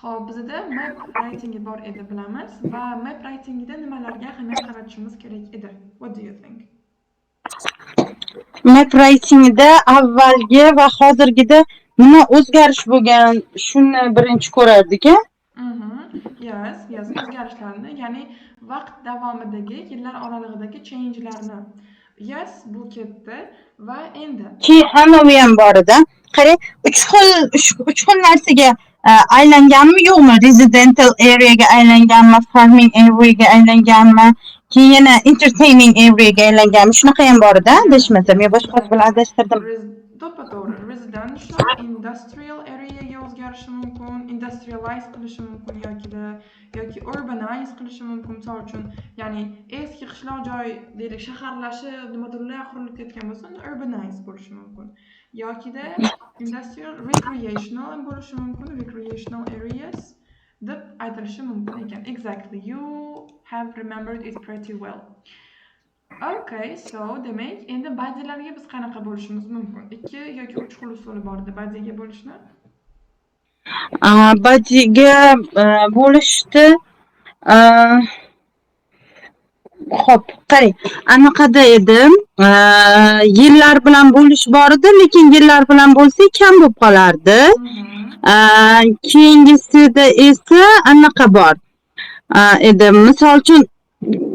Xo'p, bizda map writingi bor edi, bilamiz, va map writingida nimalarga ahamiyat qaratishimiz kerak edi? What do you think? Map writingida avvalgi va hozirgida nima o'zgarish bo'lgan, shuni birinchi ko'rardik-a? Yes, yes, o'zgarishlarni, ya'ni vaqt davomidagi, yillar oralig'idagi change'larni. Yes, bu ketdi va endi Keyin anavi ham bor edi. Qarang, uch xil narsaga aylanganmi yo'qmi? Residential areaga aylanganmi, farming areaga aylanganmi, keyin yana entertaining areaga aylanganmi? Shunaqa ham bor edi, adashmasam, yo boshqasi bilan adashtirdim. To'ppa-to'g'ri. Residential, industrial areaga o'zgarishi mumkin, industrialize qilishi mumkin yoki urbanize qilishi mumkin. Misol uchun, ya'ni eski qishloq joy deylik, shaharlashib, nimadirlar qurilib ketgan bo'lsa, unda urbanize bo'lishi mumkin. Yokida industrial, recreational ham bo'lishi mumkin, recreational areas deb aytilishi mumkin ekan. Exactly. You have remembered it pretty well. Okay, so demak, endi bodylarga biz qanaqa bo'lishimiz mumkin? 2 yoki 3 xil usuli bor edi bodyga bo'lishni. Bodyga bo'lishdi. Xo'p, qarang, anaqada edi. Yillar bilan bo'lish bor edi, lekin yillar bilan bo'lsa kam bo'lib qolardi. Keyingisida esa anaqa bor edi. Misol uchun,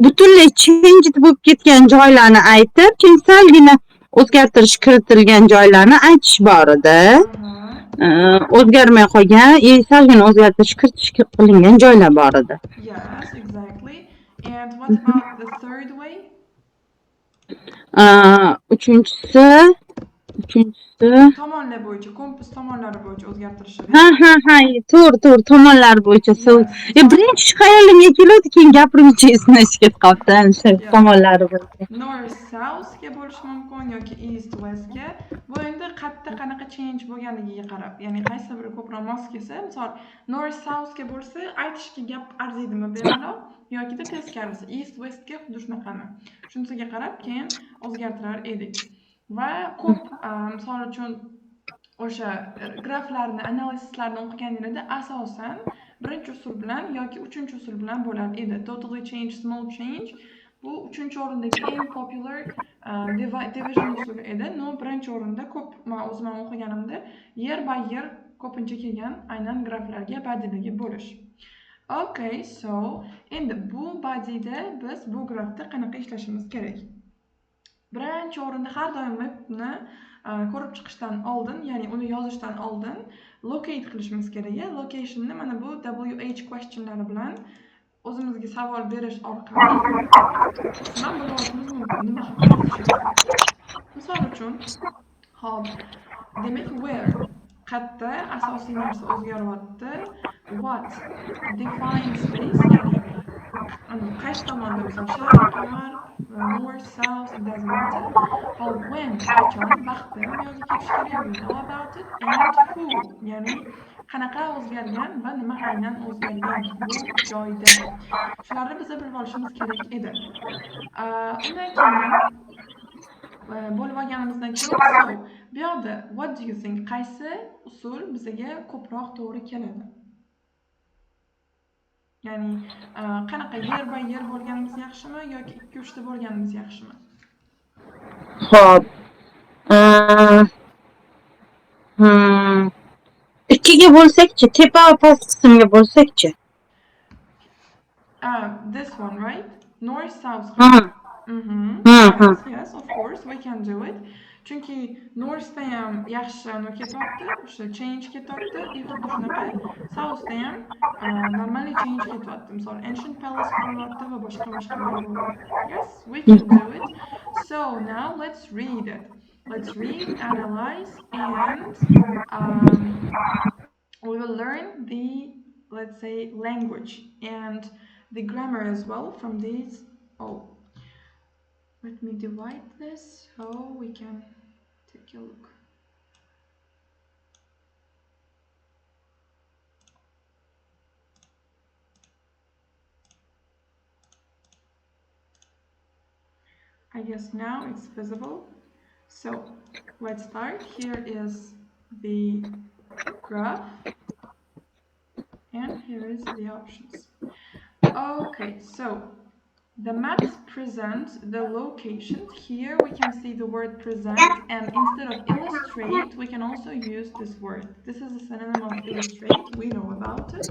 butunlay change bo'lib ketgan joylarni aytib, keyin salgina o'zgartirish kiritilgan joylarni aytish bor edi. O'zgarmay qolgan, salgina o'zgartirish kiritish qilingan joylar bor edi. Yes, exactly. And what about the third way? Uchinchisi Tomonlar bo'yicha, kompas tomonlari bo'yicha o'zgartirishi. Ha, to'g'ri, tomonlar bo'yicha. So, birinchi shu xayolimga keladi, keyin gapirguncha esimdan chiqib ketib qolibdi, ana shu tomonlari bo'yicha. North southga bo'lishi mumkin yoki east westga. Bu endi qayerda qanaqa change bo'lganligiga qarab, ya'ni qaysi biri ko'proq mos kelsa, misol north southga bo'lsa, aytishga gap arziydimi bemalol, yokida teskarisi east westga xuddi shunaqami. Shunisiga qarab keyin o'zgartirar edik. Va ko'p, misol uchun, o'sha graflarni, analizlarni o'qiganinglarda asosan birinchi usul bilan yoki uchinchi usul bilan bo'lar edi. Totally change, small change bu uchinchi o'rindagi eng popular division usuli edi. No, birinchi o'rinda ko'p men o'zim ham o'qiganimda year by year ko'pincha kelgan aynan graflarga bodylarga bo'lish. Okay, so endi bu bodyda biz bu grafda qanaqa ishlashimiz kerak? Birinchi o'rinda har doim mapni ko'rib chiqishdan oldin, ya'ni uni yozishdan oldin locate qilishimiz kerak. Location'ni mana bu WH questionlari bilan o'zimizga savol berish orqali qisman bilib olishimiz mumkin nima haqida yozishimizni. Misol uchun, hop, demak, where qayerda asosiy narsa o'zgaryapti, what define space, ya'ni qaysi tomonda, misol sharq, g'arb, north, south, it doesn't matter. Hop, when qachon, vaqti bu yoqga ketish kerak, we know about it, and who, ya'ni qanaqa o'zgargan va nima aynan o'zgargan bu joyda. Shularni biz bilib olishimiz kerak edi. Undan keyin bo'lib olganimizdan keyin, so bu yoqda what do you think, qaysi usul bizga ko'proq to'g'ri keladi? Ya'ni qanaqa year by year bo'lganimiz yaxshimi yoki 2-3 ta bo'lganimiz yaxshimi? Xo'p. Ikkiga bo'lsak-chi, tepa va past qismga bo'lsak-chi? This one, right? North, south. Hmm. Yes, of course, we can do it. Chunki northda ham yaxshi anavi ketyapti, o'sha change ketyapti, и xuddi shunaqa southda ham нормальный change ketyapti. Misol, Ancient Palace qurilyapti va boshqa boshqalar bo'lyapti. Yes, we can do it. So now let's read it. Let's read, analyze, and we will learn the, let's say, language and the grammar as well from these. Oh, let me divide this so we can take a look. I guess now it's visible. So let's start. Here is the graph and here is the options. Okay, so the maps present the locations. Here we can see the word present, and instead of illustrate, we can also use this word. This is a synonym of illustrate, we know about it.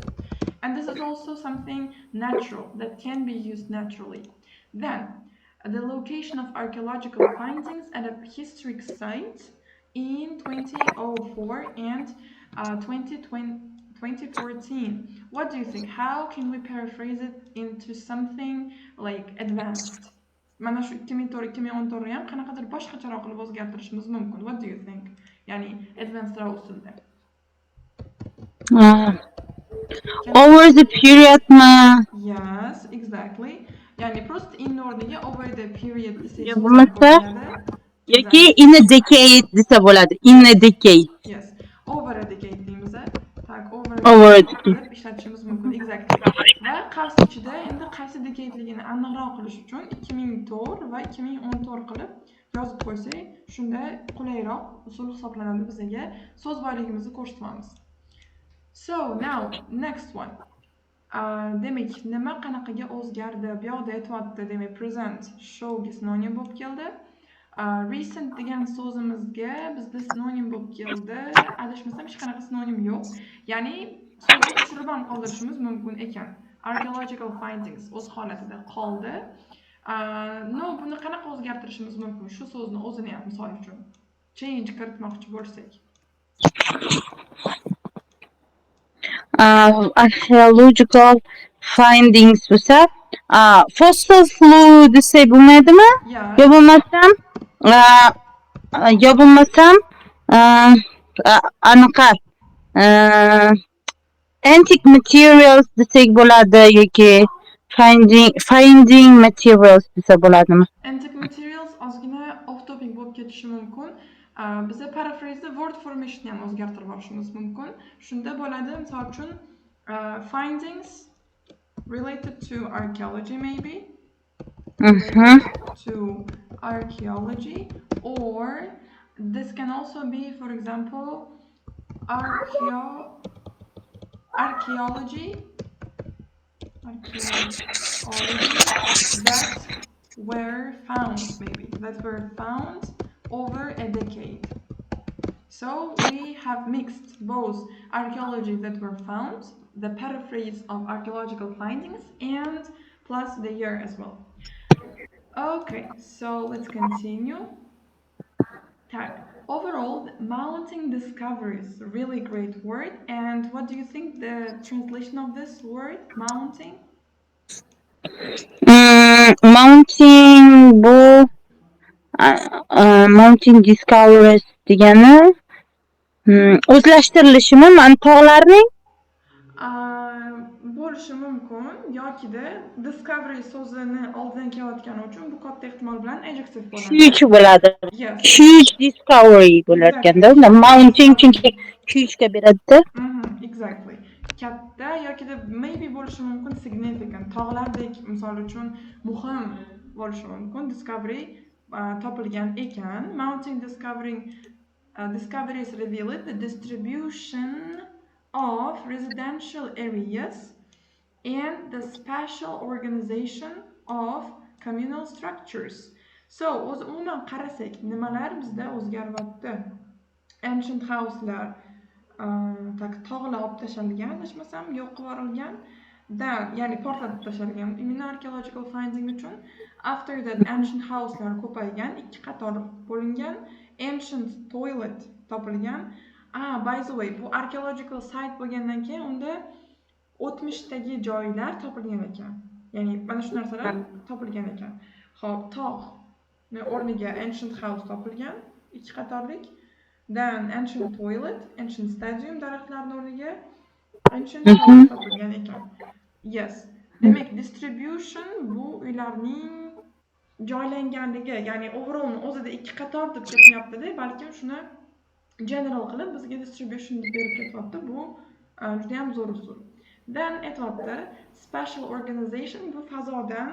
And this is also something natural that can be used naturally. Then, the location of archaeological findings at a historic site in 2004 and 2014. What do you think? How can we paraphrase it into something like advanced? Mana shu 2004, 2014 ham qanaqadir boshqacharoq qilib o'zgartirishimiz mumkin. What do you think? Ya'ni advanced usulda. Over the periodmi? Yes, exactly. Ya'ni просто in o'rniga over the period desangiz Yo bo'lmasa bo'ladi. yoki in a decade desa bo'ladi. In a decade. Yes. Over a decade deymiz. Так, over Over a a decade. Qilib ishlatishimiz mumkin. Exactly. Va qavs ichida endi qaysi decadeligini aniqroq qilish uchun 2004 va 2014 qilib yozib qo'ysak, shunda qulayroq usul hisoblanadi bizaga. So'z boyligimizni ko'rsatamiz. So, now next one. Demak, nima qanaqaga o'zgardi? Bu yoqda aytyapti, demak, present showga sinonim bo'lib keldi. Recent degan so'zimizga bizda sinonim bo'lib keldi. Adashmasam, hech qanaqa sinonim yo'q. Ya'ni so'zni tushirib ham qoldirishimiz mumkin ekan. Archaeological findings o'z holatida qoldi. Но, buni qanaqa o'zgartirishimiz mumkin? Shu so'zni o'zini ham, misol uchun, change kiritmoqchi bo'lsak. Archaeological findings bo'lsa, fossil flu desak bo'lmaydimi? Yes. Yo bo'lmasam anaqa antique materials desak bo'ladi yoki finding materials desa bo'ladimi? Antique materials ozgina off topic bo'lib ketishi mumkin. Biza paraphrase word formation ham o'zgartirib olishimiz mumkin. Shunda bo'ladi, misol uchun, findings related to archaeology maybe. Related to archaeology, or this can also be, for example, archaeology that were found, maybe that were found over a decade. So we have mixed both archaeology that were found, the paraphrase of archaeological findings, and plus the year as well. Okay, so let's continue. Так, overall, mounting discoveries, really great word. And what do you think the translation of this word, mounting? Mounting bu mounting discoveries degani o'zlashtirilishimi man tog'larning? Bo'lishi mumkin yokida discovery so'zini oldidan kelayotgani uchun bu katta ehtimol bilan adjective bo'ladi. Huge bo'ladi. Yes. Huge discovery bo'lar ekanda. Unda mounting chunki hugega beradida. Exactly. Katta yokida maybe bo'lishi mumkin significant. Tog'lardek, misol uchun, muhim bo'lishi mumkin. Discovery topilgan ekan. Mounting discovering discoveries revealed the distribution of residential areas and the spatial organization of communal structures. So, o'zi umuman qarasak, nimalar bizda o'zgaryapti? Ancient house'lar, так, tog'lar olib tashlangan, adashmasam, yo'q qilib yuborilgan. Then, ya'ni portlatib tashlangan именно archaeological finding uchun. After that, ancient house'lar ko'paygan, ikki qator bo'lingan, ancient toilet topilgan. Ah, by the way, bu archaeological site bo'lgandan keyin unda o'tmishdagi joylar topilgan ekan. Ya'ni mana shu narsalar topilgan ekan. Xo'p, tog'ni o'rniga ancient house topilgan, ikki qatorlik. Then ancient toilet, ancient stadium daraxtlarning o'rniga ancient house topilgan ekan. Yes. Demak, distribution bu uylarning joylanganligi, ya'ni overallni o'zida ikki qator deb ketmayapti-da, balkim shuni general qilib bizga distribution deb berib ketyapti. Bu juda ham zo'r usul. Then aytyapti, spatial organization bu fazodan,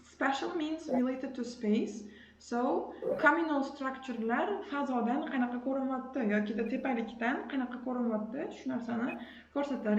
spatial means related to space. So, communal structurelar fazodan qanaqa ko'rinyapti yokida tepalikdan qanaqa ko'rinyapti, shu narsani ko'rsatar.